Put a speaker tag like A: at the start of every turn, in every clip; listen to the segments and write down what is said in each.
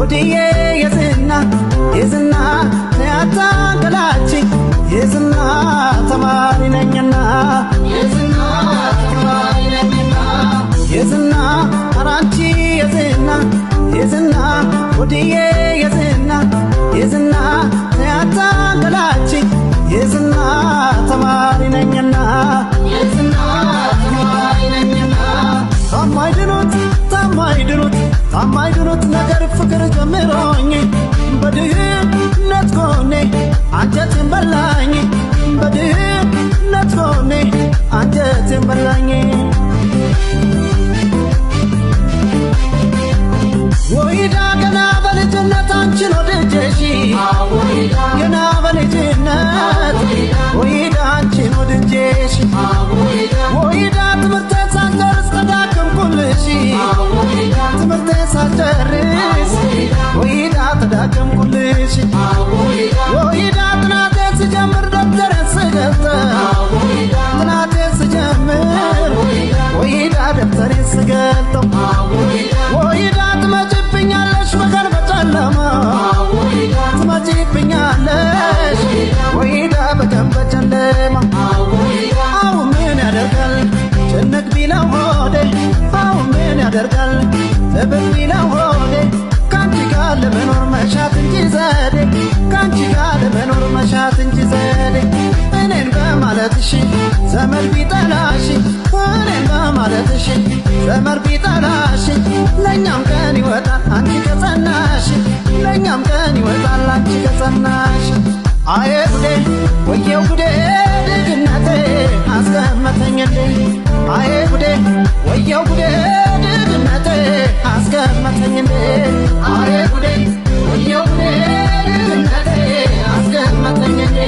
A: ወድዬ የዝና የዝና ያታንገላች የዝና ተማሪ ነኝና የዝና ተማሪ ነኝና የዝና አራንቺ የዝና የዝና ወድዬ የዝና የዝና ያታንገላች የዝና ተማሪ ነኝና የዝና ተማሪ ነኝና ታማይድኑት ታማይድኑት ታማይድኑት ነገር ፍቅር ጀምሮኝ በድህነት ጎኔ አንጀቴን በላኝ በድህነት ጎኔ አንጀቴን በላኝ። ወይዳ ገና በልጅነት አንቺን ወድጄሽ ገና በልጅነት ወይዳ አንቺን ወድጄሽ ወይዳ ትምህርቴን ሳልጨርስ ተዳከምኩልሽ ትምህርቴን ሳልጨርስ ወይዳ ተዳከምኩልሽ ወይዳ ጥናቴን ስጀምር ደብተሬን ስገልጠው ጥናቴን ስጀምር ወይዳ ደብተሬን ስገልጠው ወይዳ ትመጪብኛለሽ በቀን በጨለማ ትመጪብኛለሽ ወይዳ በቀን በጨለማ። አሁን ምን ያደርጋል ጭንቅ ቢለው ሆዴ አሁን ምን ያደርጋል ጥብቅ ቢለው ሆዴ ከአንቺ ጋር ለመኖር መሻት እንጂ ዘዴ ከአንቺ ጋር ለመኖር መሻት እንጂ ዘዴ። እኔን በማለትሽ ዘመድ ቢጠላሽ እኔን በማለትሽ ዘመድ ቢጠላሽ ለእኛም ቀን ይወጣል አንቺ ከጸናሽ ለእኛም ቀን ይወጣል አንቺ ከጸናሽ። አየ ጉዴ ወየው ጉዴ ደግነቴ አስቀመጠኝ እንዴ አየ ጉዴ ወየው ጉዴ ደግነቴ አስቀመጠኝ እንዴ አየ ጉዴ ወየው ጉዴ ደግነቴ አስቀመጠኝ እንዴ።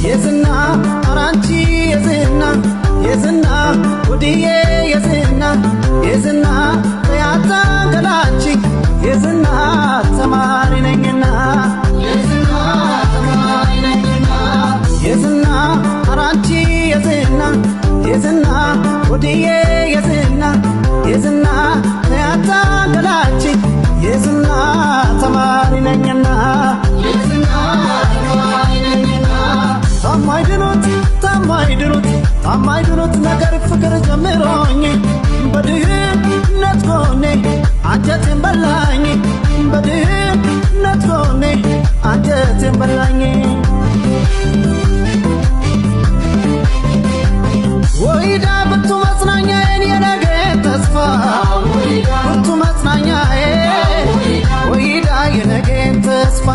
A: የዝና አራንቺ የዝና የዝና ወድዬ የዝና የዝና ያታንገላች የዝና ተማሪ ነኝና የዝና ተማሪ ነኝና የዝና አራንቺ የዝና የዝና ወድዬ የዝና የዝና ያታንገላች የዝና ተማሪ ነኝና የዝና ተማሪ ነኝና ታማይድኑት ታማይድኑት ታማይድኑት ነገር ፍቅር ጀምሮኝ በድህነት ጎኔ አንጀቴን በላኝ በድህነት ጎኔ አንጀቴን በላኝ። ወይዳ ብቱ መጽናኛዬን የነገ ተስፋ ብቱ መጽናኛዬ ወይዳ የነገን ተስፋ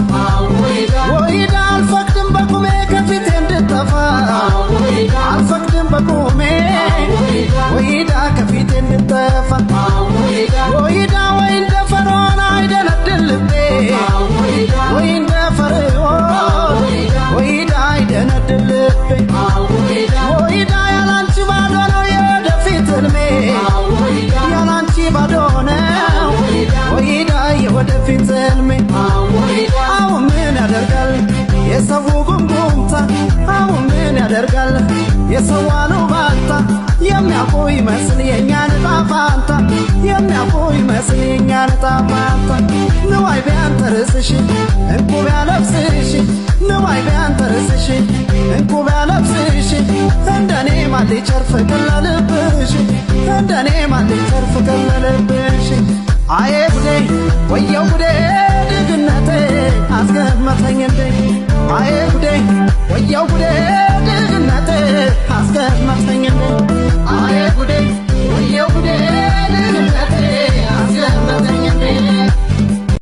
A: ወይዳ አልፈቅድም በቁሜ ከፊቴ እንድጠፋ አልፈቅድም በቁሜ ወይዳ ከፊቴ እንድጠፋ ወይዳ ወይ እንደ ፈርዖን አይደነድን ልቤ ወይ እንደ ፈርዖን ወይዳ አይደነድን ልቤ ወይዳ ያላንቺ ባዶ ነው የወደፊት ሕልሜ ያላንቺ ባዶ ነው ወይዳ የወደፊት ሕልሜ። አሁን ምን ያደርጋል የሰው ጉምጉምታ አሁን ምን ያደርጋል የሰው አሉባልታ የሚያውቁ ይመስል የእኛን ዕጣ ፋንታ የሚያውቁ ይመስል የእኛን ዕጣ ፋንታ። ንዋይ ቢያንተርስሽ እንቁ ቢያለብስሽ ንዋይ ቢያንተርስሽ እንቁ ቢያለብስሽ እንደኔ ማን ሊቸር ፍቅር ለልብሽ እንደኔ ማን ሊቸር ፍቅር ለልብሽ። አየ ጉዴ ወየው ጉዴ ደግነቴ አስገመተኝ እንዴ።